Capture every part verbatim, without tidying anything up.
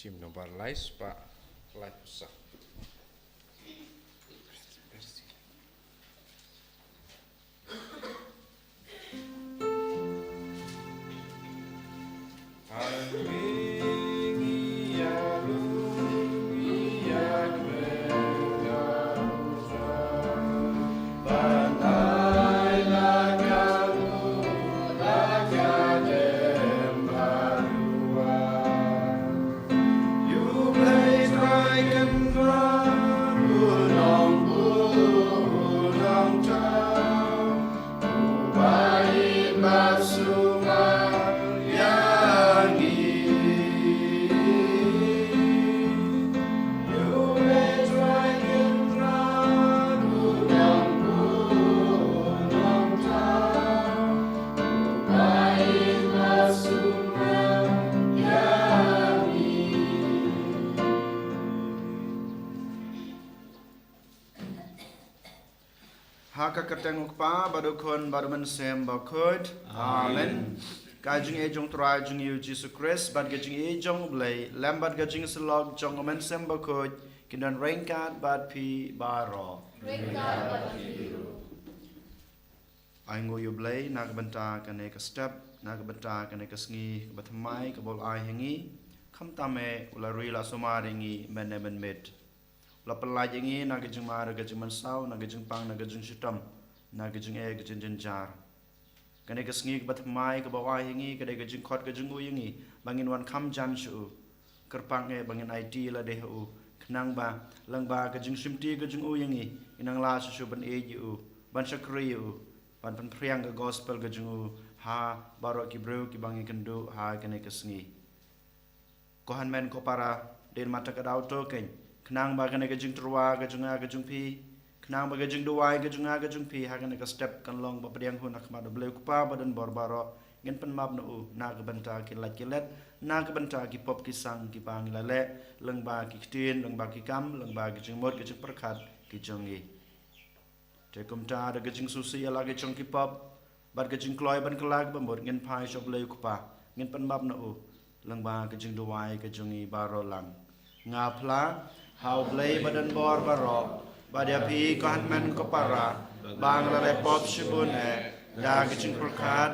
Team number lai spah lai phew saw. Ha ka kyrteng u Kpa bad u Khun bad u Mynsiem Bakhuid. Amen. Ka jingïeit jong u Trai jong ngi u Jisu Khrist bad ka jingïeit jong u Blei lem bad ka jingïasyllok jong u Mynsiem Bakhuid kin don ryngkat bad phi baroh. Ai nguh ïa u Blei na ka bynta kane ka step, na ka bynta kane ka sngi kaba thymmai kaba u la ai ha ngi. Khamtam eh u la ri la sumar ïa ngi mynne mynmiet. La pynlait ïa ngi na ka jingmar ka jingmynsaw, na ka jingpang na ka jingshitom, na ka jingeh ka jingjynjar. Kane ka sngi kaba thymmai kaba u ai ha ngi ka dei ka jingkhot ka jong u ïa ngi ba ngin wan kham jan sha u. Kyrpang eh ba ngin aiti lade ha u, khnang ba lyngba ka jingshimti ka jong u ïa ngi, ngin nang lah shuh shuh ban ïeit ïa u, ban shakri ïa u, ban pynphriang ka gospel ka jong u ha baroh ki briew kiba ngi kynduh ha kane ka sngi. Ko hynmen ko para, dei namar kata ka daw to kein, khnang ba kane ka jingtyrwa ka jong nga ka jong phi, khnang ba ka jingduwai ka jong nga ka jong phi ha kane ka step kan long ba pdiang hun ha khmat u Blei u Kpa ba donbor baroh. Ngin pynmap na u na ka bynta ki lait ki let, na ka bynta ki pop ki sang kiba ngi la leh lyngba ki ktien, lyngba ki kam, lyngba ki jingmut ki jingpyrkhat ki jong ngi. Te kumta da ka jingsngewsih ïa la ki jong ki pop bad ka jingkloi ban kylla kaba mut, ngin phai sha u Blei u Kpa, ngin pynmap na u lyngba ka jingduwai ka jong ngi baroh lang. Nga phla ha u Blei ba donbor baroh bad ïa phi ko hynmen ko para, ba nga la leh pop shibun eh, da ka jingpyrkhat,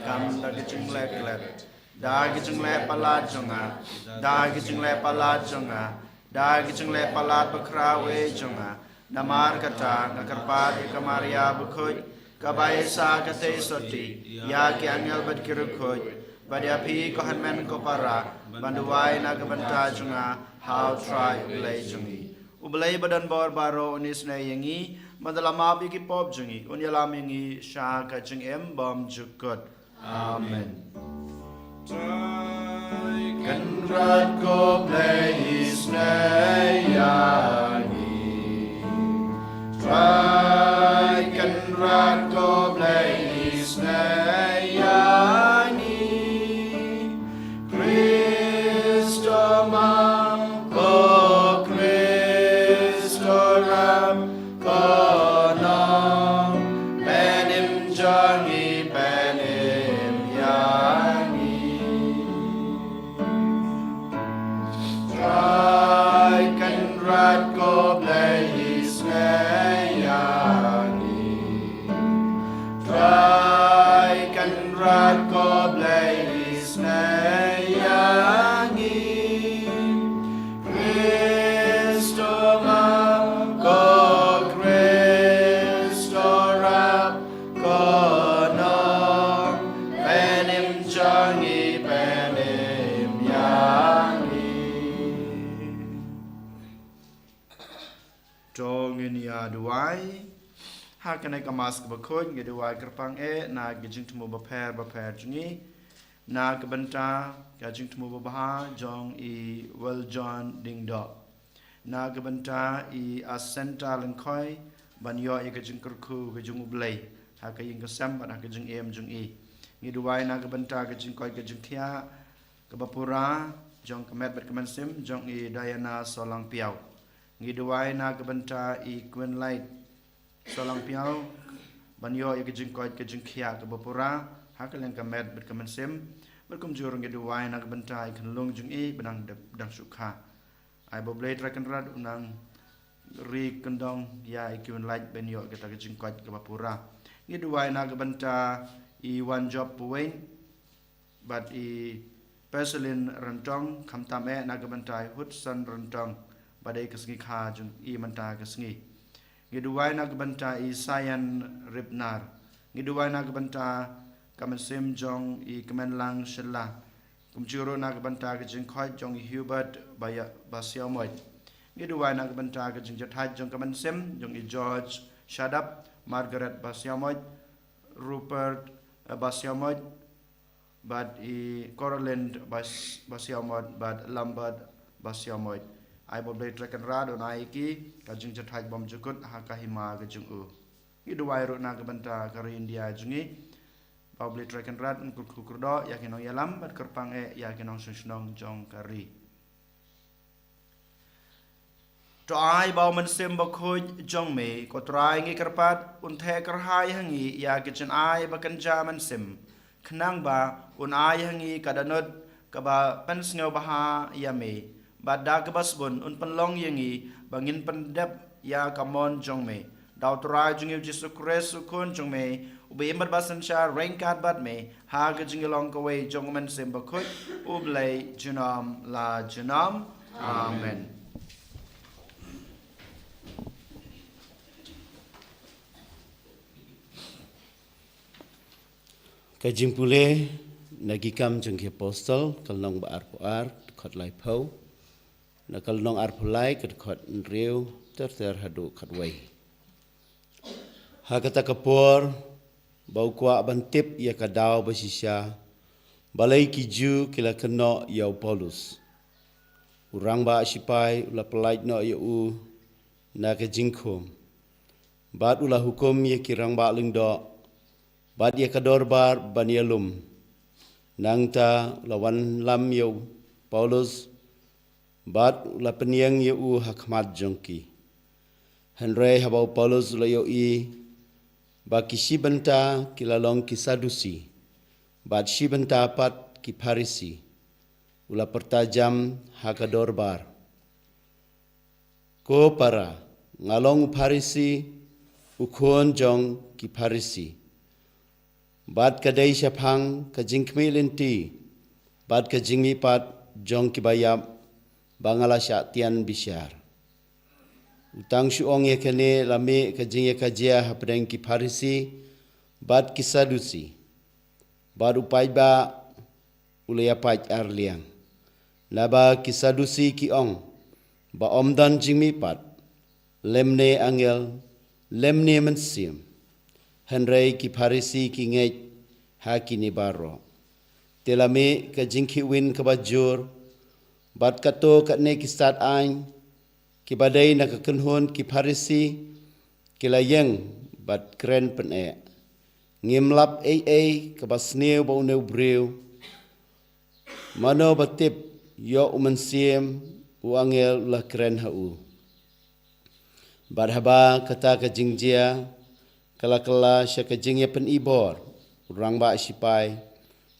kam, da ka jingleh klet, da ka jingleh palat jong nga, da ka jingleh palat jong nga, da ka jingleh palat bakhraw eh jong nga. Namar kata nga kyrpad ïa ka Maria bakhuid, kaba ïeit sa ka tei soti ïa ki angel bad ki riewkhuid, bad ïa phi ko hynmen ko para, ban duwai na ka bynta jong nga ha u Trai u Blei jong ngi. U Blei ba donbor baroh un isynei ïa ngi, bad da la map ïa ki pop jong ngi un ïalam ïa ngi sha ka jingim bymjukut. Amen. Trai Kynrad ko Blei isynei ïa ngi. Trai Kynrad ko Blei isynei ïa ngi. Khrist u map, ko Khrist u rap, ko nongpynim jong ngi pynim ïa ngi. Trai Kynrad ko Blei isynei ïa ngi. Trai Kynrad ko Blei isynei ïa ngi. Khrist u map, ko Khrist u rap, ko nongpynim jong ngi pynim ïa ngi. To ngin ïa duwai. Ha kane ka Mass kaba khuid ngi duwai kyrpang eh na ka jingthmu bapher bapher jong ngi. Na ka bynta ka jingthmu babha jong i Wiljohn Diengdoh. Na ka bynta i Asenta Lyngkhoi, ban ïoh ïa ka jingkyrkhu ka jong u Blei ha ka ïing ka sem bad ha ka jingim jong i. Ngi duwai na ka bynta ka jingkoit ka jingkhiah kaba pura jong ka met bad ka mynsiem jong i Diana Solangpiaw. Ngi duwai na ka bynta i Queen Light Solangpiaw, ban ïoh ïa ka jingkoit ka jingkhiah kaba pura ha ka liang ka met bad ka mynsiem. Kumjuh ruh ngi duwai na ka bynta i khunlung jong i ba dang dep, dang shu kha. Ai ba U Blei Trai Kynrad un nang ri kyndong ïa i, ki un lait ban ïoh kata ka jingkoit kaba pura. Ngi duwai na ka bynta i Wanjop Paweng bad i Peselin Ryntong, khamtam eh na ka bynta i Hudson Ryntong, ba dei ka sngi kha jong i mynta ka sngi. Ngi duwai na ka bynta i Sayan Ripnar. Ngi duwai na ka bynta ka mynsiem jong i Kmenlang Shylla. Kumjuh ruh na ka bynta ka jingkhoit jong i Hubert Baya-, Basiamoit. Ngi duwai na ka bynta ka jingjahthait jong ka mynsiem jong i George Shadap, Margaret Basiamoit, Rupert, eh, Basiamoit, bad i Coraline Bas-, Basiamoit, bad Lambert Basiamoit. Ai ba U Blei Trai Kynrad un ai ïa ki ka jingjahthait bymjukut ha ka hima ka jong u. Ngi duwai ruh na ka bynta ka ri India jong ngi, ba U Blei Trai Kynrad un kyrkhu kyrdoh ïa ki nongïalam bad kyrpang eh ïa ki nongshong shnong jong ka ri. To ai ba U Mynsiem Bakhuid jong me, ko Trai, ngi kyrpad, un theh kyrhai ha ngi ïa ki jingai ba kynja mynsiem, khnang ba un ai ha ngi ka dohnud kaba pynsngewbha ïa me, bad da kaba sbun un pynlong ïa ngi ba ngin pyndep ïa ka mon jong me. Da U Trai jong ngi U Jisu Khrist U Khun jong me, uba im bad ba synshar ryngkat bad me ha ka jinglong kawei jong U Mynsiem Bakhuid, U Blei junom la junom. Amen. Ka jingpule na Ki Kam jong ki Apostol, ka lynnong ba arphew ar, dkhot laiphew, na ka lynnong arphew lai, ka dkhot hynriew ter ter haduh khatwei. Ha kata ka por, ba u kwah ban tip ïa ka daw ba shisha balei ki Jiw ki la kynnoh ïa u Paulus, u rangbah shipai u la pyllait noh ïa u na ka jingkhum, bad u la hukum ïa ki rangbah lyngdoh bad ïa ka dorbar ban ïalum. Nangta u la wanlam ïa u Paulus, bad u la pynïeng ïa u ha khmat jong ki. Hynrei haba u Paulus u la ïohi ba ki shi bynta ki la long ki Sadusi, bad shi bynta pat ki Pharisi, u la pyrta jam ha ka dorbar, "Ko para, nga long u Pharisi, u khun jong ki Pharisi. Bad ka dei shaphang ka jingkhmih lynti bad ka jingmihpat jong kiba ïap ba nga la shah tian bishar." U tang shu ong ïa kane, la mih ka jingïakajia hapdeng ki Pharisi bad ki Sadusi. Bad u paidbah u la ïapait arliang. Naba ki Sadusi ki ong ba ym don jingmihpat, lymne angel, lymne mynsiem. Hynrei ki Pharisi ki ngeit ha kine baroh. Te la mih ka jingkhihwin kaba jur, bad katto katne ki stad aiñ kiba dei na ka kynhun ki Pharisi ki la ïeng bad kren pyneh, "Ngim lap ei ei kaba sniew ba une u briew. Mano ba tip ïoh u mynsiem u angel u la kren ha u?" Bad haba kata ka jingjia ka la kylla sha ka jingïapynibor, u rangbah shipai,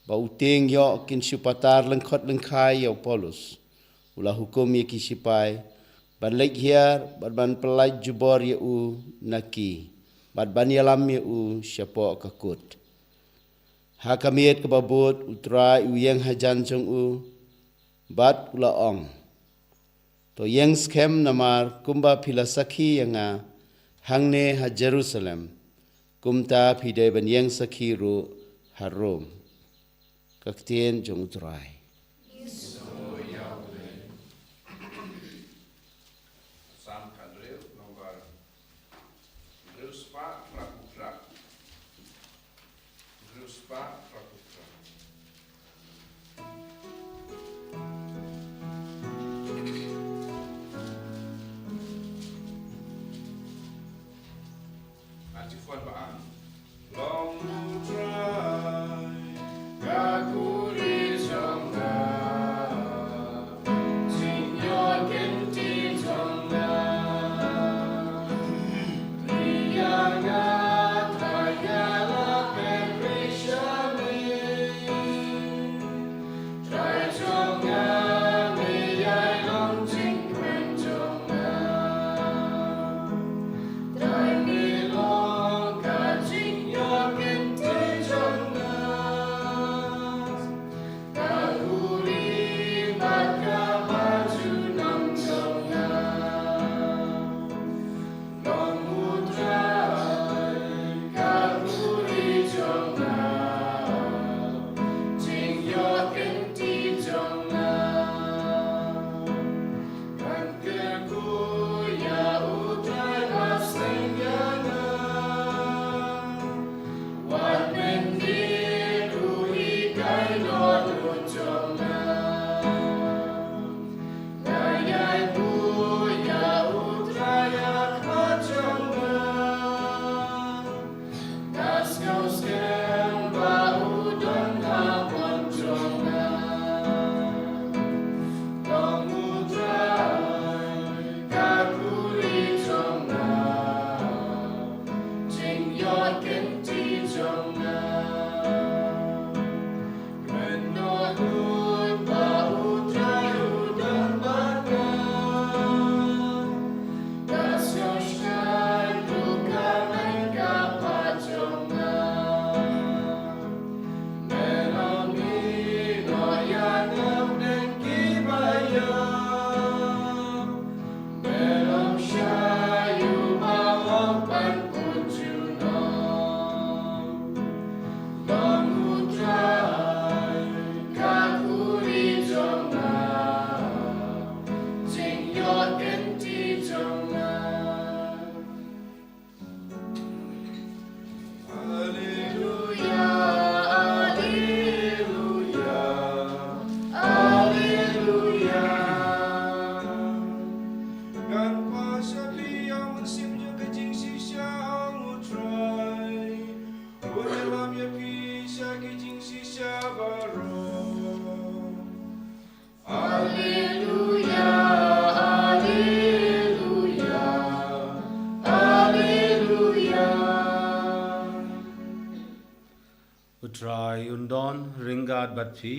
ba u tieng ïoh kin shu patar lyngkhot lyngkhai ïa u Paulus, u la hukum ïa ki shipai ban leit hiar bad ban pyllait jubor ïa u na ki, bad ban ïalam ïa u shapoh ka kut. Ha ka miet kaba bud u Trai u ïeng hajan jong u, bad u la ong, "To ïeng skhem, namar kumba phi la sakhi ïa nga hangne ha Jerusalem, kumta phi dei ban ïeng sakhi ruh ha Rom." Ka ktien jong u Trai. Psalm hynriew, nombor hynriew spah hynriew phew phra. Hynriew spah hynriew phew phra. Ngan ju phone ba ang. Long U Trai, ka khuri jong bad phi.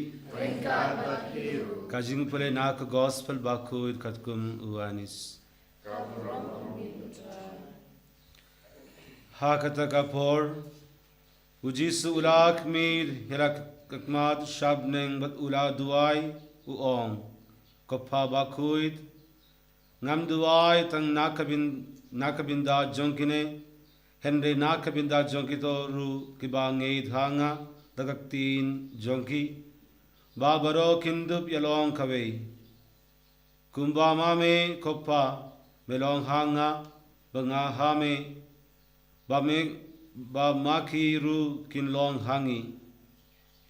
Ka jingpule na ka gospel bakhuid katkum u Ioannis. Ha kata ka por, u Jisu u la khmih ïa la ka khmat sha bneng bad u la duwai, u ong, Ko Pa bakhuid, ngam duwai tang na ka byn, na ka bynta jong kine, hynrei na ka bynta jong kito ruh kiba ngeit ha nga da ka ktien jong ki, ba baroh kin dup ïalong kawei. Kumba ma me, Ko Pa, me long ha nga, ba nga ha me, ba me, ba ma ki ruh kin long ha ngi,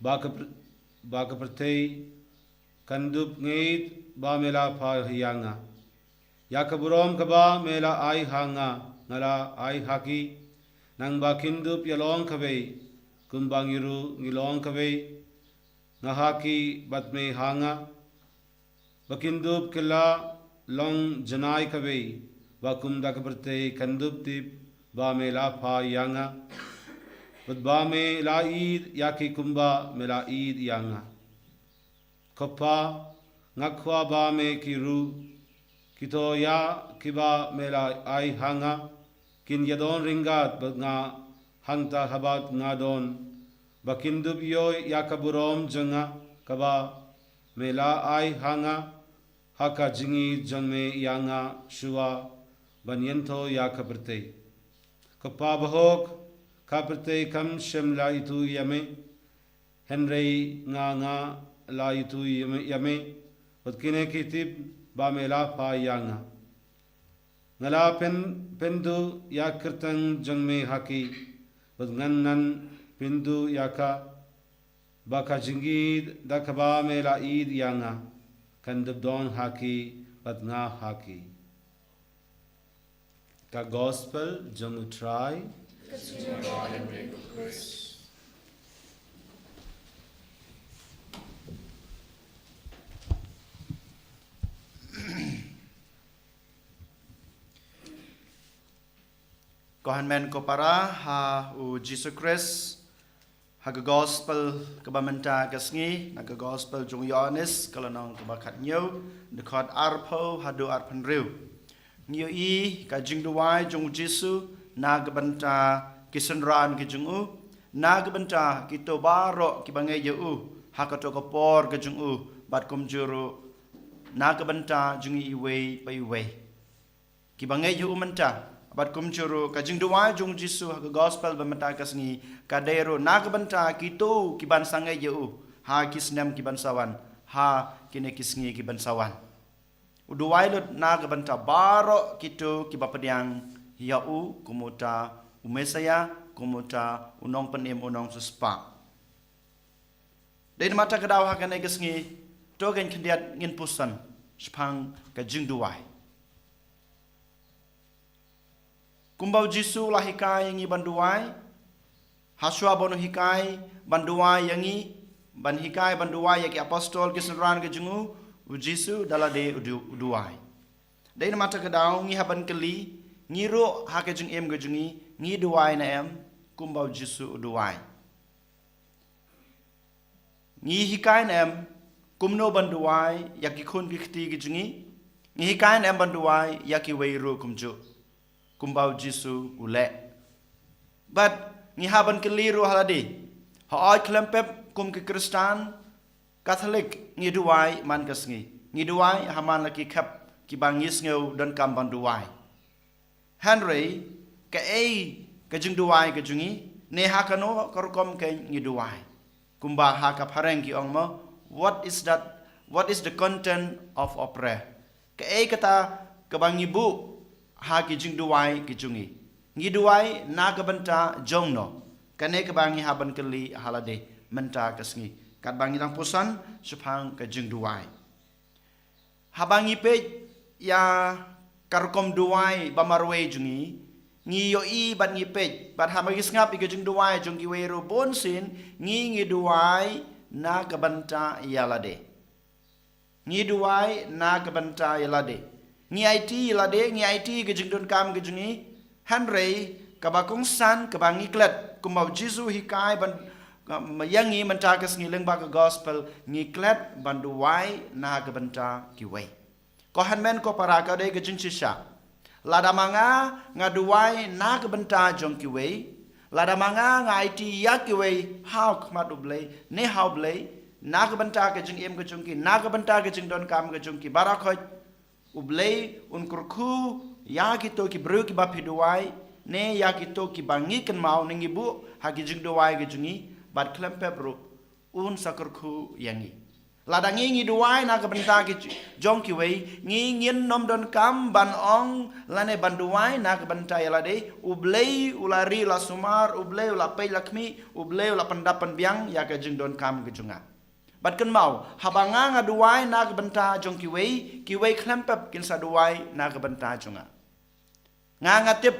ba ka pr-, ba ka pyrthei kan dup ngeit ba me la phah ïa nga. Ïa ka burom kaba me la ai ha nga, nga la ai ha ki, nang ba kin dup ïalong kawei, kumba ngi ruh ngi long kawei, nga ha ki bad me ha nga, ba kin dup ki la long janai kawei, ba kumta ka pyrthei kan dup tip ba me la phah ïa nga, bad ba me la ïeit ïa ki kumba me la ïeit ïa nga. Ko Pa, nga kwah ba me ki ruh, kito ïa kiba me la ai ha nga, kin ïadon ryngkat bad nga hangta haba nga don, ba kin dup ïoh ïa ka burom jong nga kaba me la ai ha nga, ha ka jingïeit jong me ïa nga shuwa ban ïeng ïa ka pyrthei. Ko Pa bahok, ka pyrthei kam shym la ithuh ïa me, hynrei nga nga la ithuh ïa me, ïa me, bad kine ki tip ba me la phah ïa nga. Nga la pyn, pynduh ïa ka kyrteng jong me ha ki, bad ngan nang pynduh ïa ka, ba ka jingïeit da kaba me la ïeit ïa nga, kan dup don ha ki bad nga ha ki. Ka gospel jong u Trai. Ko hynmen ko para ha u Jisu Khrist, ha ka gospel kaba mynta ka sngi, na ka gospel jong u Ïoannis, ka lynnong kaba khathynñiew, dkhot arphew haduh arphew hynriew. Ngi ïohi ka jingduwai jong u Jisu na ka bynta ki synran ki jong u, na ka bynta kito baroh kiba ngeit ïa u ha kato ka por ka jong u, bad kumjuh ruh na ka bynta jong ngi iwei pa iwei kiba ngeit ïa u mynta. Bad kumjuh ruh ka jingduwai jong u Jisu ha ka gospel ba mynta ka sngi ka dei ruh na ka bynta kito kiban sa ngeit ïa u ha ki snem kiban sa wan, ha kine ki sngi kiban sa wan. U duwai lut na ka bynta baroh kito kiba pdiang ïa u kum uta u Messaïah, kum uta u nongpynim, u nongsiewspah. Dei namar kata ka daw ha kane ka sngi, to ngin khyndiat ngin puson shaphang ka jingduwai. Kumba u Jisu u la hikai ïa ngi ban duwai, ha shuwa ban hikai ban duwai ïa ngi, ban hikai ban duwai ïa ki apostol, ki synran ki jong u, u Jisu da lade u du-, u duwai. Dei namar kata ka daw ngi hap ban kylli, ngi ruh ha ka jingim ka jong ngi, ngi duwai ne em kumba u Jisu u duwai? Ngi hikai ne em kumno ban duwai ïa ki khun ki kti ki jong ngi? Ngi hikai ne em ban duwai ïa kiwei ruh kumjuh, kumba u Jisu u leh? Bad ngi hap ban kylli ruh ha lade, hooid khlem pep kum ki Khristan Katholik ngi duwai man ka sngi, ngi duwai ha man la ki khep kiba ngi sngew donkam ban duwai. Hynrei kaei ka jingduwai ka jong ngi, ne ha kano ka rukom ka ngi duwai? Kumba ha ka phareng ki ong mo, what is that, what is the content of our prayer? Kaei kata kaba ngi buh ha ki jingduwai ki jong ngi? Ngi duwai na ka bynta jong no? Kane kaba ngi hap ban kylli ha lade mynta ka sngi katba ngi dang puson shaphang ka jingduwai. Haba ngi peit ïa ka rukom duwai ba marwei jong ngi, ngi ïohi bad ngi peit bad haba ngi sngap ïa ka jingduwai jong kiwei ruh bunsien, ngi, ngi duwai na ka bynta ïa lade. Ngi duwai na ka bynta ïa lade. Ngi aiti ïa lade, ngi aiti ka jingdonkam ka jong ngi. Hynrei kaba kongsan kaba ngi klet, kumba u Jisu u hikai ban, Ïa ngi mynta ka sngi lyngba ka gospel ngi klet ban duwai na ka bynta kiwei. Ko hynmen ko para, ka dei ka jingshisha. Lada ma nga nga duwai na ka bynta jong kiwei, lada ma nga nga aiti ïa kiwei ha khmat U Blei ne ha U Blei, na ka bynta ka jingim ka jong ki, na ka bynta ka jingdonkam ka jong ki baroh khoit, U Blei un kyrkhu ïa kito ki briew kiba phi duwai, ne ïa kito kiba ngi kynmaw ne ngi buh ha ki jingduwai ka jong ngi, bad khlem pep ruh un sa kyrkhu ïa ngi. Lada ngi ngi duwai na ka bynta ki j-, jong kiwei, ngi ngin nym donkam ban ong lane ban duwai na ka bynta ïa lade, U Blei u la ri la sumar, U Blei u la peit la khmih, U Blei u la pyndap pynbiang ïa ka jingdonkam ka jong nga. Bad kynmaw, haba nga nga duwai na ka bynta jong kiwei, kiwei khlem pep kin sa duwai na ka bynta jong nga. Nga nga tip,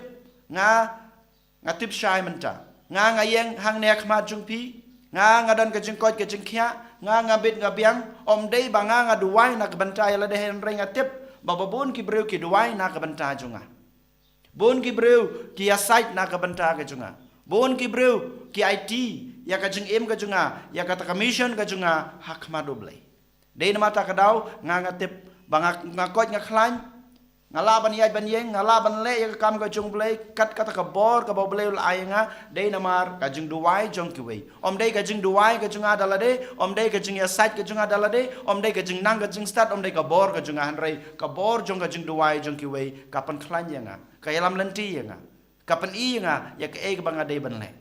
nga nga tip shai mynta. Nga nga ïeng hangne ha khmat jong phi. Nga nga don ka jingkoit ka jingkhiah, nga nga bit nga biang, ym dei ba nga nga duwai na ka bynta ïa lade, hynrei nga tip ba ba bun ki briew ki duwai na ka bynta jong nga. Bun ki briew ki ïasaid na ka bynta ka jong nga. Bun ki briew ki aiti ïa ka jingim ka jong nga, ïa kata ka mission ka jong nga ha khmat U Blei. Dei namar kata ka daw nga nga tip ba nga, nga koit nga khlaiñ, nga lah ban ïaid ban ïeng, nga lah ban leh ïa ka kam ka jong U Blei kat kata ka bor kaba U Blei u la ai ïa nga, dei namar ka jingduwai jong kiwei. Ym dei ka jingduwai ka jong nga da lade, ym dei ka jingïasaid ka jong nga da lade, ym dei ka jingnang ka jingstad, ym dei ka bor ka jong nga, hynrei ka bor jong ka jingduwai jong kiwei ka pynkhlaiñ ïa nga, ka ïalam lynti ïa nga, ka pyni ïa nga ïa kaei kaba nga dei ban leh.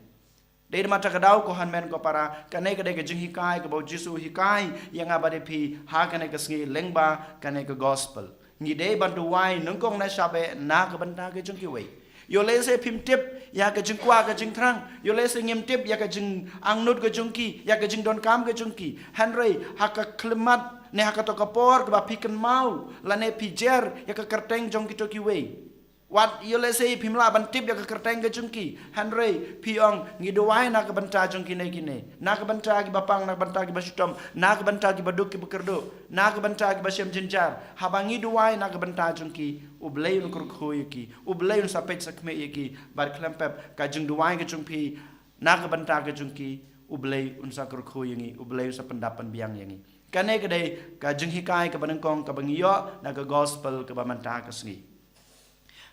Dei namar kata ka daw ko hynmen ko para, kane ka dei ka jinghikai kaba U Jisu u hikai ïa nga bad ïa phi ha kane ka sngi lyngba kane ka gospel. Ngi dei ban duwai nyngkong na shabe na ka bynta ka jong kiwei. Ïoh lehse phim tip ïa ka jingkwah ka jingthrang, ïoh lehse ngim tip ïa ka jingangnud ka jong ki, ïa ka jingdonkam ka jong ki. Hynrei ha ka khyllipmat ne ha kato ka por kaba phi kynmaw lane phi jer ïa ka kyrteng jong kito kiwei, wat ïoh lehse phim lah ban tip ïa ka kyrteng ka jong ki, hynrei phi ong ngi duwai na ka bynta jong kine kine, na ka bynta kiba pang, na ka bynta kiba shitom, na ka bynta kiba duk kiba kyrduh, na ka bynta kiba shem jynjar. Haba ngi duwai na ka bynta jong ki, U Blei un kyrkhu ïa ki, U Blei un sa peit sa khmih ïa ki, bad khlem pep ka jingduwai ka jong phi na ka bynta ka jong ki, U Blei un sa kyrkhu ïa ngi, U Blei un sa pyndap pynbiang ïa ngi. Kane ka dei ka jinghikai kaba nyngkong kaba ngi ïoh na ka gospel kaba mynta ka sngi.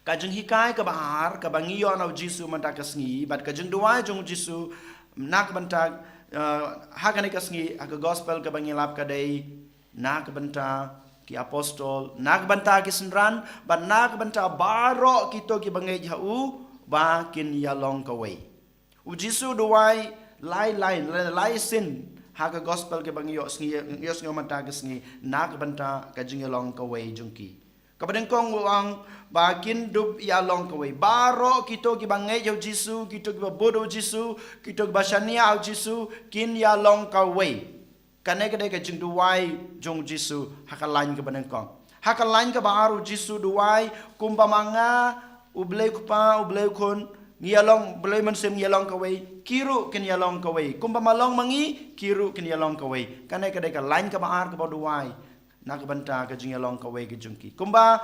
Ka jinghikai kaba ar kaba ngi ïoh na U Jisu mynta ka sngi, bad ka jingduwai jong U Jisu na ka bynta, eh, ha kane ka sngi, ha ka gospel kaba ngi lap ka dei na ka bynta ki apostol, na ka bynta ki synran, bad na ka bynta baroh kito kiba ngeit ha u ba kin ïalong kawei. U Jisu u duwai lai lai, lai, lai sien ha ka gospel kaba ngi ïoh sngi, ngi ïoh sngi mynta ka sngi, na ka bynta ka jingïalong kawei jong ki. Kaba nyngkong u ong ba kin dup ïalong kawei. Baroh kito kiba ngeit ha U Jisu, kito kiba bud ha U Jisu, kito kiba shaniah ha U Jisu, kin ïalong kawei. Kane ka dei ka jingduwai jong U Jisu ha ka lain kaba nyngkong. Ha ka lain kaba ar U Jisu u duwai, kumba ma nga, U Blei Kpa, U Blei Khun, ngi ïalong, U Blei Mynsiem ngi ïalong kawei, ki ruh kin ïalong kawei. Kumba ma long ma ngi, ki ruh kin ïalong kawei. Kane ka dei ka lain kaba ar kaba u duwai na ka bynta ka jingïalong kawei ka jong ki. Kumba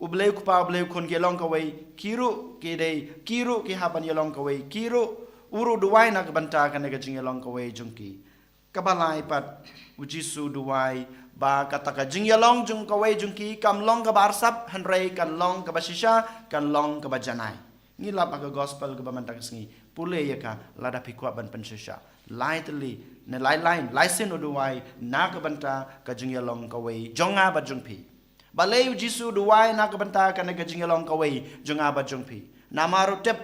U Blei Kpa, U Blei Khun ki ïalong kawei, ki ruh ki dei, ki ruh ki hap ban ïalong kawei, ki ruh, u ruh u duwai na ka bynta kane ka jingïalong kawei jong ki. Kaba lai pat, U Jisu u duwai ba kata ka jingïalong jong kawei jong ki kam long kaba arsap, hynrei kan long kaba shisha, kan long kaba janai. Ngi lap ha ka gospel kaba mynta ka sngi, pule ïa ka lada phi kwah ban pynshisha. Lai tylli, ne lai lain, lai sien u duwai na ka bynta ka jingïalong kawei jong nga bad jong phi. Balei U Jisu u duwai na ka bynta kane ka jingïalong kawei jong nga bad jong phi? Namar u tip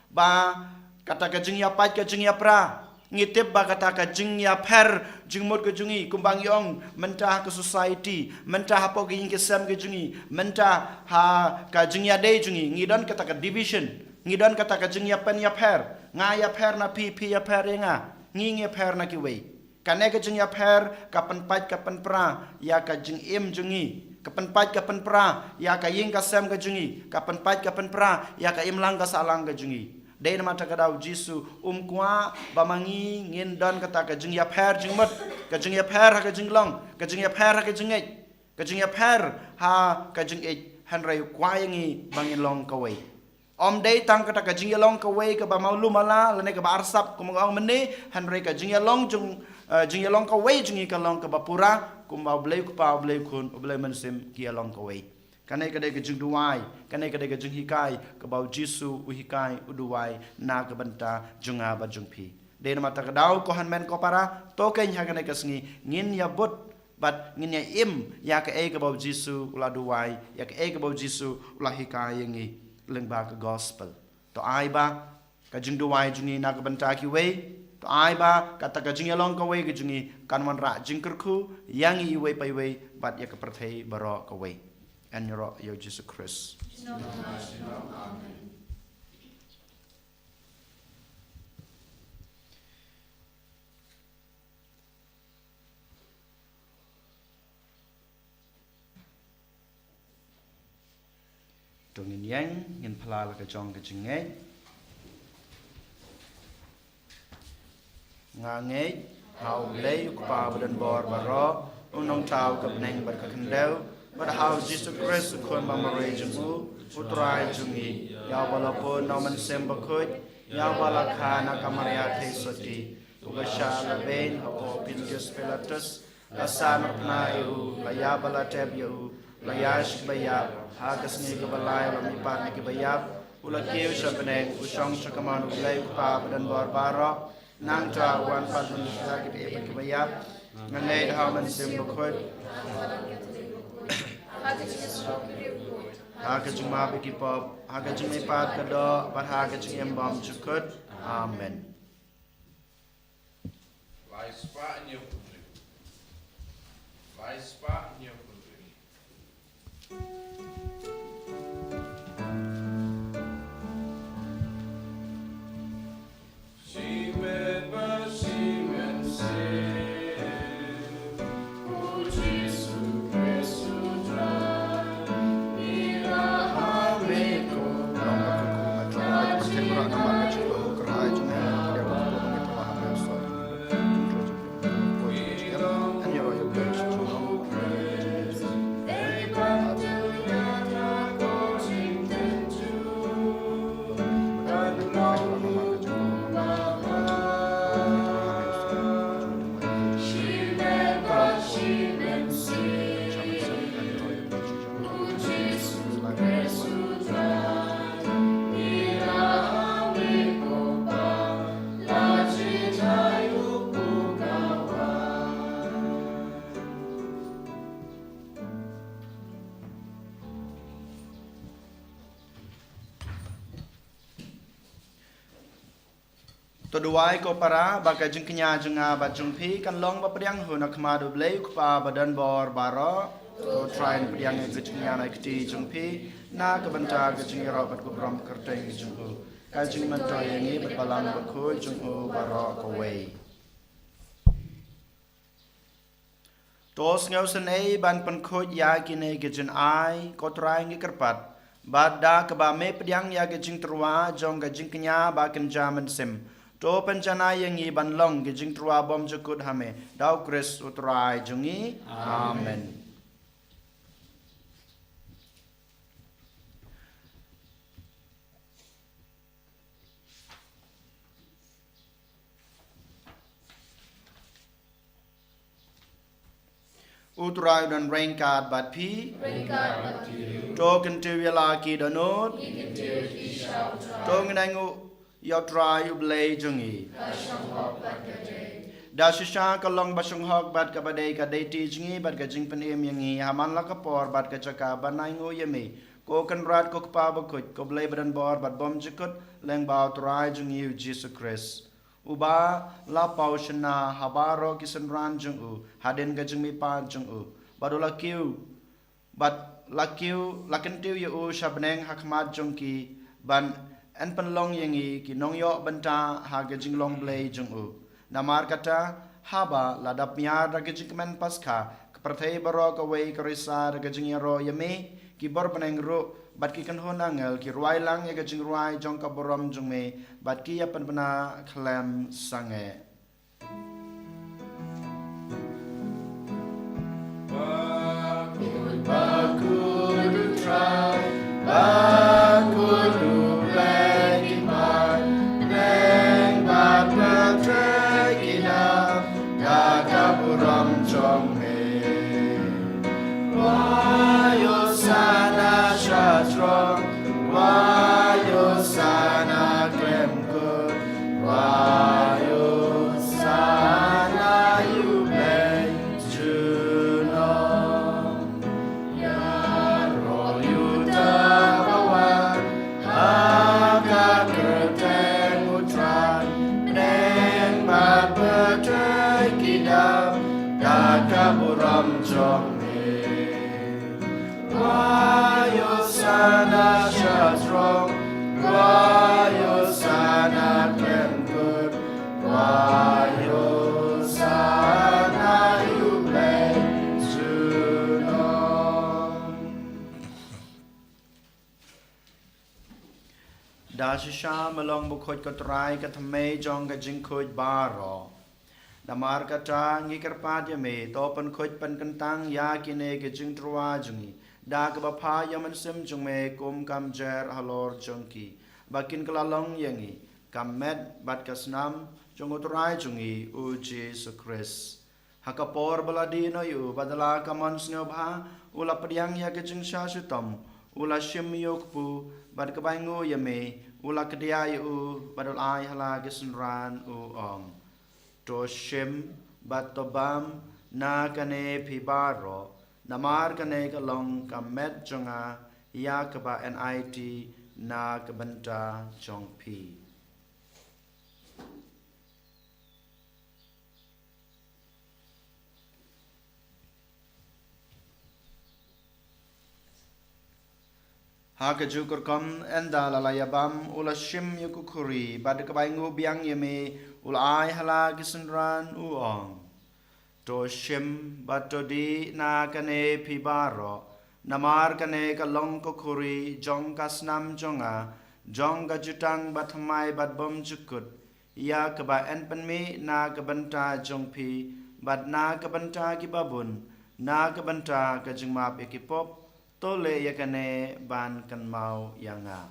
ba kata ka jingïapait ka jingïapra, ngi tip ba kata ka jingïapher jingmut ka jong ngi, kumba ngi ong, mynta ha ka society, mynta hapoh ka ïing ka sem ka jong ngi, mynta ha ka jingïadei jong ngi, ngi don kata ka division, ngi don kata ka jingïapynïapher, nga ïapher na phi, phi ïapher ïa nga, ngi ngi ïapher na kiwei. Kane ka jingïapher ka pynpait ka pynpra ïa ka jingim jong ngi, ka pynpait ka pynpra ïa ka ïing ka sem ka jong ngi, ka pynpait ka pynpra ïa ka imlang ka sahlang ka jong ngi. Dei namar kata ka daw U Jisu um kwah ba ma ngi ngin don kata ka jingïapher jingmut, ka jingïapher ha ka jinglong, ka jingïapher ha ka jingngeit, ka jingïapher ha ka jingïeit, hynrei u kwah ïa ngi ba ngin long kawei. Ym dei tang kata ka jingïalong kawei kaba malu mala lane kaba arsap kumba nga ong mynne, hynrei ka jingïalong jong, eh, jingïalong kawei jong ngi ka long kaba pura, kumba U Blei U Kpa, U Blei U Khun, U Blei U Mynsiem ki ïalong kawei. Kane ka dei ka jingduwai, kane ka dei ka jinghikai kaba U Jisu u hikai, u duwai na ka bynta jong nga bad jong phi. Dei namar kata ka daw, ko hynmen ko para, to keiñ ha kane ka sngi ngin ïa bud bad ngin ïa im ïa kaei kaba U Jisu u la duwai, ïa kaei kaba U Jisu u la hikai ïa ngi lyngba ka gospel. To ai ba ka jingduwai jong ngi na ka bynta kiwei, to ai ba kata ka jingïalong kawei ka jong ngi kan wanrah jingkyrkhu ïa ngi iwei pa iwei bad ïa ka pyrthei baroh kawei. Yn ïaroh ïa U Jisu Khrist. To ngin ïeng, ngin phla la ka jong ka jingngeit. Nga ngeit ha U Blei U Kpa badonbor baroh, U Nongthaw ka bneng bad ka khyndew, bad ha U Jisu Khrist U Khun bamarwei jong U, U Trai jong ngi, ïa uba la bun na U Mynsiem Bakhuid, ïa uba la kha na ka Maria Theisotti, uba shah la beiñ hapoh Pontius Pilatus, la san arpna ïa u, la ïap bad la tep ïa u, la ïaid sha kiba ïap, ha ka sngi kaba lai u la mihpat na kiba ïap, u la kiew sha bneng, u shong sha kamon U Blei U Kpa badonbor baroh, nangta u wan pat ban ïa ki ba ïap. Nga ngeit ha U Mynsiem Bakhuid, ha ka jingmap ïa ki pop, ha ka jingmihpat ka doh, bad ha ka jingim bymjukut. Amen. Lai spah hynñiew phew hynriew. Lai spah hynñiew phew hynriew. To duwai ko para, ba ka jingkñia jong nga bad jong phi kan long ba pdiang hun ha khmat U Blei U Kpa badonbor baroh. To Trai un pdiang ïa ka jingkñia na ka kti jong phi, na ka bynta ka jingïaroh bad ka burom kyrteng jong u. Ka jingmyntoi ïa ngi bad Balang Bakhuid jong u baroh kawei. To sngewsynei ban pynkhuid ïa kine ki jingai, ko Trai ngi kyrpad. Bad da kaba me pdiang ïa ki jingtyrwa jong ka jingkñia ba kynja mynsiem, to pynjanai ïa ngi ban long ki jingtyrwa bymjukut ha me, da U Khrist U Trai jong ngi. Amen. U Trai un ryngkat bad phi. Ryngkat bad phi. To kyntiew ïa la ki dohnud. Ngi kyntiew ïa phi sha U Trai. To ngin ainguh ïa U Trai U Blei jong ngi. Ka shong hok bad ka dei. Da shisha ka long ba shong hok bad kaba dei ka dei ti jong ngi bad ka jingpynim ïa ngi ha man la ka por bad ka jaka ban ainguh ïa me, ko Kynrad, ko Kpa Bakhuid, ko Blei badonbor bad bymjukut, lyngba U Trai jong ngi U Jisu Khrist. Uba la paw shynna ha baroh ki synran jong u hadien ka jingmihpat jong u, bad u la kiew, bad la kiew, la kyntiew ïa u sha bneng ha khmat jong ki, ban yn pynlong ïa ngi ki nongïoh bynta ha ka jinglong Blei jong u. Namar kata, haba la dap miar da ka jingkmen Paskha, ka pyrthei baroh kawei ka risa da ka jingïaroh ïa me, ki bor bneng ruh bad ki kynhun angel ki rwai lang ïa ka jingrwai jong ka burom jong me, bad ki ïa pynbna khlem sangeh. Bakhuid, bakhuid U Trai, bakhuid U Kwah ïohsngew shatrong, kwah ïohsngew khlem kut, kwah ïohsngew ïa U Blei junom. Da shisha Me long bakhuid ko Trai, ka thymmei jong ka jingkhuid baroh. Namar kata ngi kyrpad ïa Me, to pynkhuid pynkyntang ïa kine ki jingtyrwa jong ngi da kaba phah ïa U Mynsiem jong Me kum ka mynsiem halor jong ki, ba kin kylla long ïa ngi ka met bad ka snam jong U Trai jong ngi U Jisu Khrist. Ha ka por ba la dih noh ïa U, bad da la ka mon sngewbha U la pdiang ïa ka jingshah shitom, U la shim ïa U kpu, bad ka bai nguh ïa Me U la kdiah ïa U, bad U la ai ha la ki synran, U ong: To shim bad to bam na kane phi baroh, namar kane ka long ka met jong Nga, ïa kaba enait na ka bynta jong phi. Ha kajuh ka rukom, ynda la la ïabam, U la shim ïa ka khuri, bad da ka bai nguh biang ïa Me, U la ai ha la ki synran, U ong: To shim bad to dih na kane phi baroh, namar kane ka long ka khuri jong ka snam jong Nga, jong ka jutang bathymmai bad bymjukut, ïa kaba yn pynmih na ka bynta jong phi bad na ka bynta ki babun, na ka bynta ka jingmap ïa ki pop. To leh ïa kane ban kynmaw ïa Nga.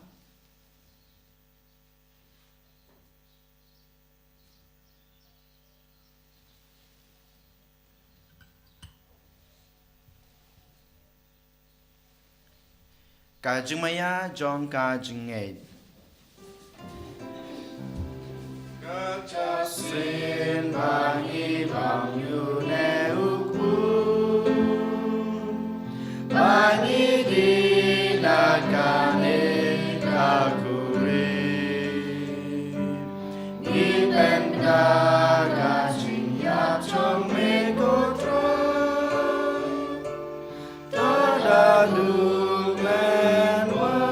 Ka jingmaïa jong ka jingngeit. Ka jingïaseng ba ngi bam ïa une u kpu, ba ngi dih na kane ka khuri, ngi pynbna ka jingïap jong Me ko Trai. To da duh mynwan.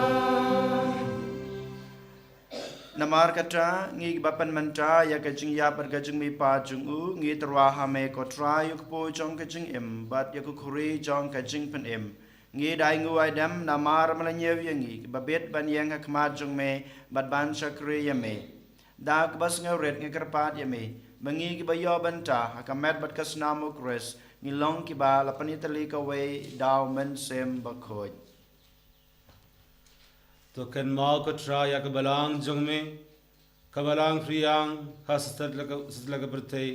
Namar kata, ngi kiba pynmynta ïa ka jingïap bad ka jingmihpat jong U, ngi tyrwa ha Me ko Trai, ïa u kpu jong ka jingim bad ïa ka khuri jong ka jingpynim. Ngi da ai nguh ai dem namar Me la ñiew ïa ngi kiba bit ban ïeng ha khmat jong Me bad ban shakri ïa Me. Da kaba sngewrit ngi kyrpad ïa Me ba ngi kiba ïoh bynta ha ka met bad ka snam U Khrist, ngi long kiba la pynïatylli kawei da U Mynsiem Bakhuid. To kynmaw ko Trai ïa ka Balang jong Me, ka Balang Phriang, ha satlak, satlak ka pyrthei,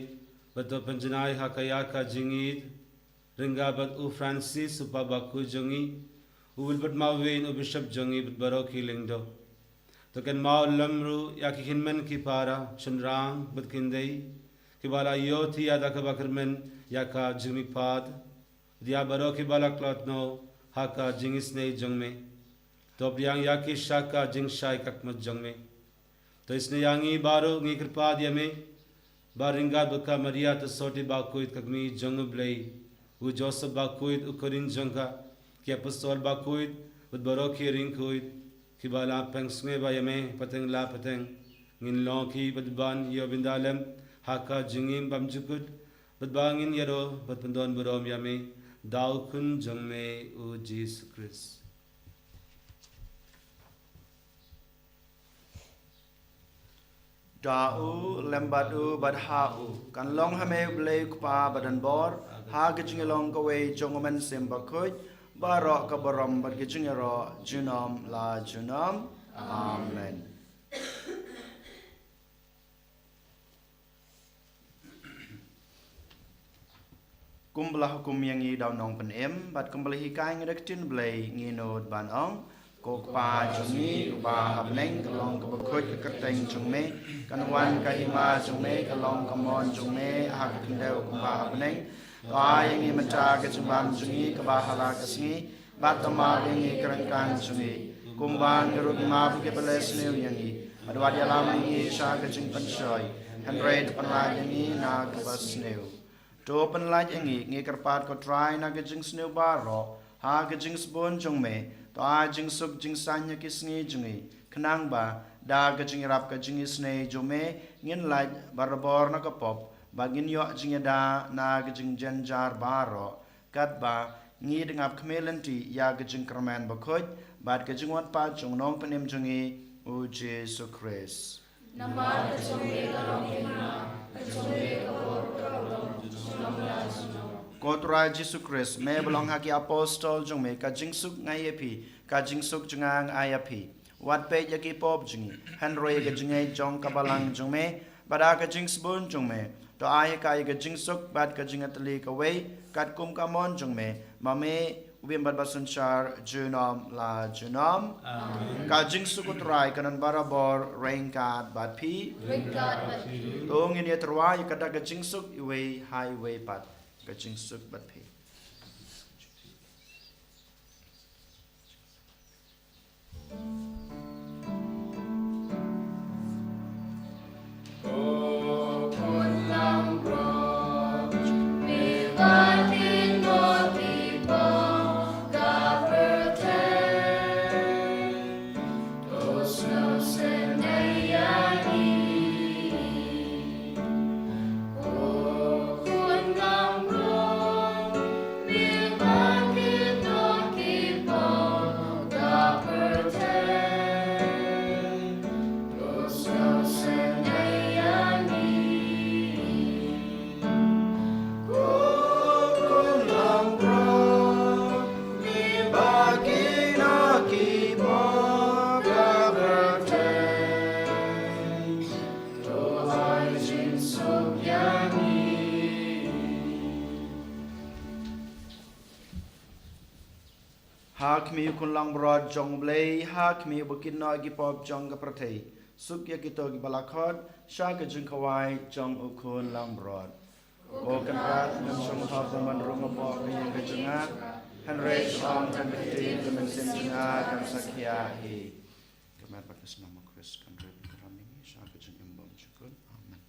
bad to pynjanai ha ka ïa ka jingïeid ryngkat bad u Francis u Pap Bakhuid jong ngi, u Wilbert Marwein u Bishop jong ngi, bad baroh ki lyngdoh. To kynmaw lem ruh ïa ki hynmen ki para, shynrang bad ki khyndai, kiba la ïoh thiah da kaba kyrmen ïa ka jingmihpat, da ïa baroh kiba la khlad noh ha ka jingisynei jong Me. To pdiang ïa ki sha ka jingshai khakmat jong Me. To isynei ïa ngi baroh, ngi kyrpad ïa Me, ba ryngkat bad ka Maria Theisotti Bakhuid ka Kmie jong U Blei, u Joseph Bakhuid u khun jong ka, ki apostol bakhuid bad baroh ki riewkhuid kiba la pynsngewbha ïa Me pateng la pateng, ngin long ki bad ban ïoh bynta lem ha ka jingim bymjukut, bad ba ngin ïaroh bad pyndonburom ïa Me da u Khun jong Me, U Jisu Khrist. Da U, lem bad U, bad ha U, kan long ha Me U Blei U Kpa badonbor, ha ka jingïalong kawei jong U Mynsiem Bakhuid, baroh ka burom bad ka jingïaroh junom la junom. Amen. Kumba la hukum ïa ngi da u Nongpynim, bad kumba la hikai ngi da ka ktien Blei, ngi nud ban ong: Ko Kpa jong ngi uba ha bneng, ka long kaba khuid ka kyrteng jong Me, kan wan ka hima jong Me, ka long ka mon jong Me ha ka khyndew kumba ha bneng. To ai ïa ngi mynta ka jingbam jong ngi kaba ha la ka sngi, bad to map ïa ngi ki ryngkang jong ngi, kumba ngi ruh ngi map ïa kiba leh sniew ïa ngi. Bad wat ïalam ïa ngi sha ka jingpynshoi, hynrei to pynlait ïa ngi na kaba sniew. To pynlait ïa ngi, ngi kyrpad ko Trai, na ka jingsniew baroh, Ha ka jingsbun jong me, to ai jingsuk jingsaiñ ha ki sngi jong ngi, khnang ba da ka jingïarap ka jingisynei jong me, ngin lait barabor na ka pop, ba ngin ïoh jingïada na ka jingjynjar baroh, katba ngi dang ap khmih lynti ïa ka jingkyrmen bakhuid bad ka jingwan pat jong u Nongpynim jong ngi, u Jisu Khrist. Namar ka jong me ka long ka hima, ka jong me ka bor, ka long junom la junom. Ko Trai Jisu Khrist, me ba long ha ki apostol jong me, ka jingsuk nga ai ïa phi, ka jingsuk jong nga nga ai ïa phi. Wat peit ïa ki pop jong ngi, hynrei ïa ka jingngeit jong ka balang jong me, bad ha ka jingsbun jong me, to ai ïa ka, ïa ka jingsuk bad ka jingïatylli kawei, katkum ka mon jong me, ma me, u bym bad basynshar junom la junom. Amen. Ka jingsuk u Trai kan don barabor ryngkat bad phi. Ryngkat bad phi. To ngin ïatyrwa ïa kata ka jingsuk iwei ha iwei pat. Ka jingsuk bad phi. Ha khmih u khun langbrot jong U Blei, ha khmih uba kit noh ïa ki pop jong ka pyrthei. Suk ïa kito kiba la khot sha ka jingkhawai jong u khun langbrot. Ko Kynrad, ngam shym hok ba men rung hapoh ka ïing ka jong nga, hynrei shu ong tang ka ktien, ka mynsiem jong nga kan sa khiah hi. Ka met bad ka snam u Khrist kan rit kan ram ïa ngi sha ka jingim bymjukut. Amen.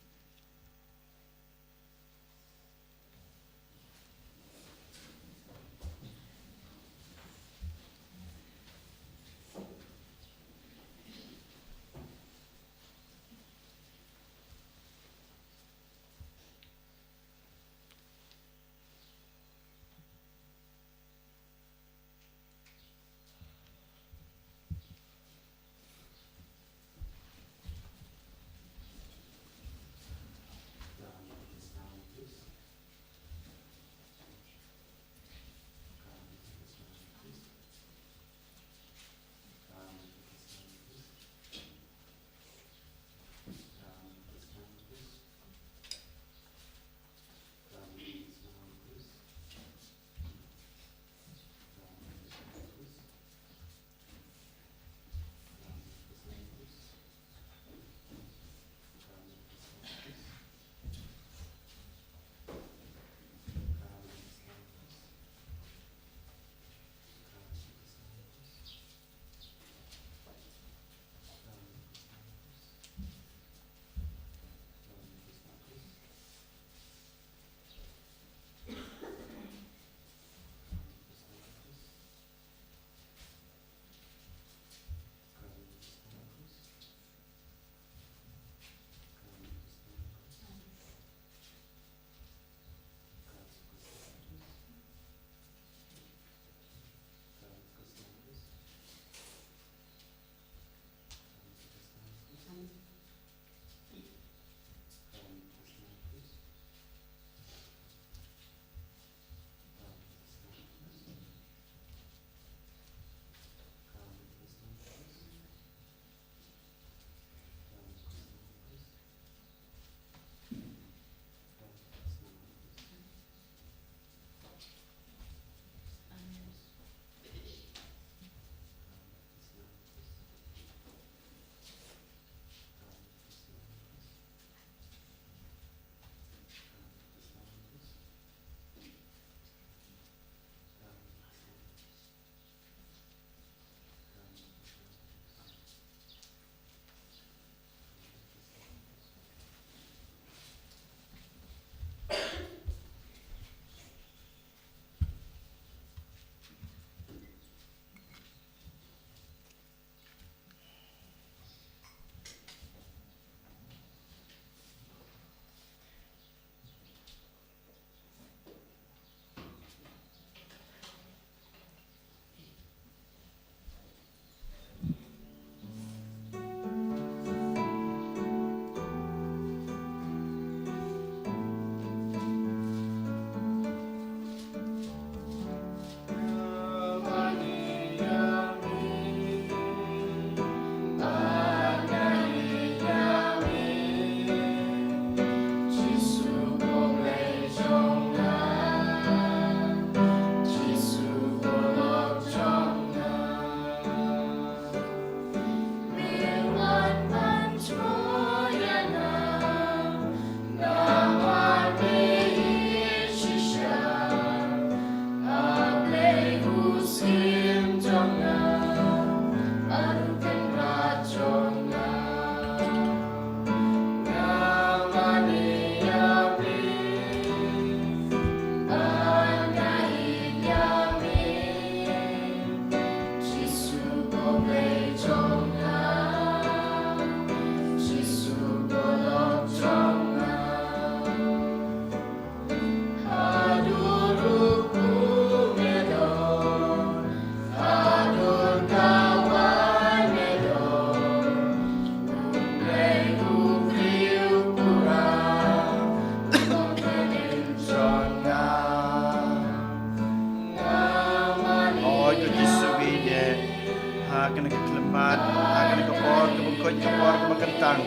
Kane ka khyllipmat, ha kane ka por kaba khuid, ka por kaba kyntang,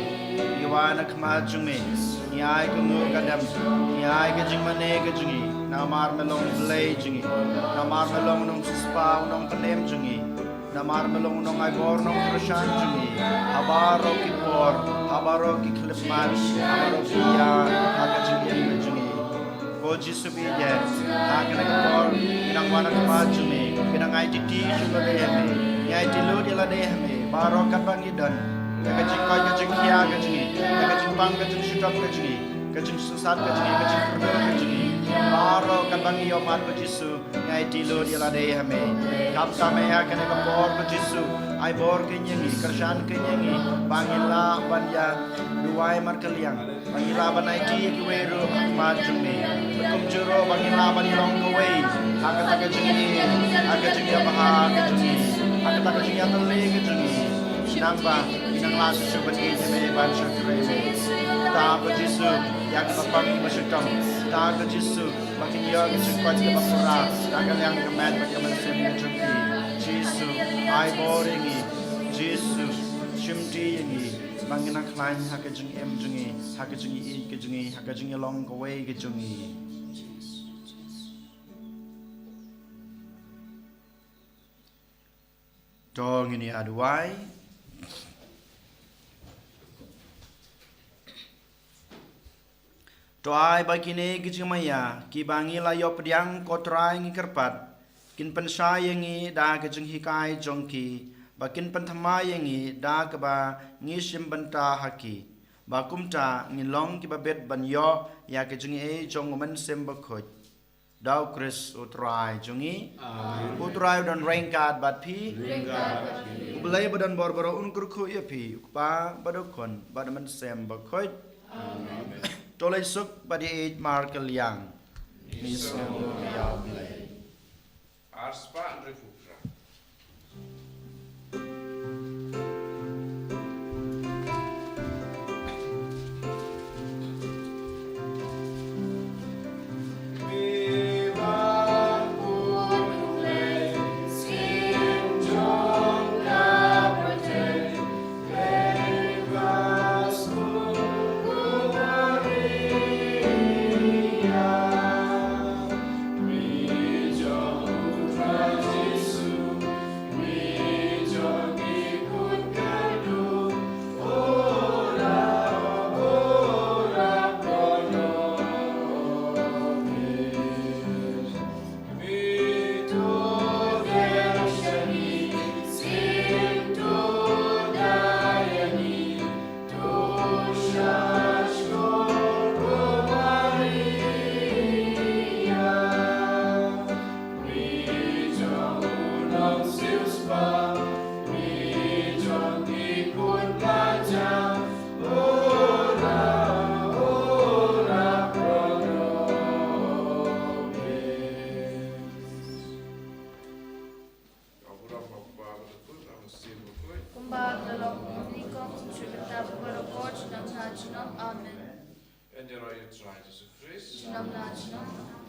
ngi wan ha khmat jong me. Ngi ai ka nguh ka dem, ngi ai ka jingmane ka jong ngi. Namar me long u Blei jong ngi, namar me long u nongsiewspah, u nongpynim jong ngi. Namar me long u nongaibor, nongkyrshan jong ngi ha baroh ki por, ha baroh ki khyllipmat, ha baroh ki ïa, ha ka jingim ka jong ngi. Ko Jisu ba ïeit, ha kane ka por ngi nang wan ha khmat jong me, ngi nang aiti shuh lade ha me, ngi aiti lut ïa lade ha me baroh katba ngi don. Ïa ka jingkoit ka jingkhiah ka jong ngi, ïa ka jingpang ka jingshitom ka jong ngi, ka jingsngewsat ka jong ngi, ka jingkyrduh ka jong ngi, baroh katba ngi ïohmad, ko Jisu, ngi aiti lut ïa lade ha me. Khamtam eh ha kane ka por, ko Jisu, ai bor kein ïa ngi, kyrshan kein ïa ngi ba ngin lah ban ïa duwai markylliang, ba ngin lah ban aiti ïa kiwei ruh ha khmat jong me. Bad kumjuh ruh ba ngin lah ban ïalong kawei ha kata ka jingïeit, ha ka jingïabha ka jong ngi, ha kata ka jingïatylli ka jong ngi. Namar ba ngi nang lah shuh shuh ban ïeit ïa me, ban shakri ïa me. Ta, ko Jisu, ïa kiba pang kiba shitom. Ta, ko Jisu, ba kin ïoh ka jingkoit kaba pura ha ka liang ka met bad ka mynsiem ka jong ki. Jisu, ai bor ïa ngi. Jisu, shimti ïa ngi ba ngin nang khlaiñ ha ka jingim jong ngi, ha ka jingïeit ka jong ngi, ha ka jingïalong kawei ka jong ngi. To ngin ïa duwai. To ai ba kine ki jingmaïa kiba ngi la ïoh pdiang, ko Trai, ngi kyrpad, kin pynshai ïa ngi da ka jinghikai jong ki, ba kin pynthymmai ïa ngi da kaba ngi shim bynta ha ki, ba kumta ngin long kiba bit ban ïoh ïa ka jingaiei jong U Mynsiem Bakhuid. Da U Khrist U Trai jong ngi. Amen. U Trai u don ryngkat bad phi. Ryngkat bad phi. U Blei ba don bor baroh un kyrkhu ïa phi, U Kpa bad U Khun bad U Mynsiem Bakhuid. Amen. To leit suk bad ïeit markylliang. Ngi sngewnguh ïa U Blei. Ar spah hynriewphew phra. Kumba ka la long, kumne kum, sha ka bynta baroh, junom la junom. Amen. Ïa U Trai Jisu Khrist. Junom la junom.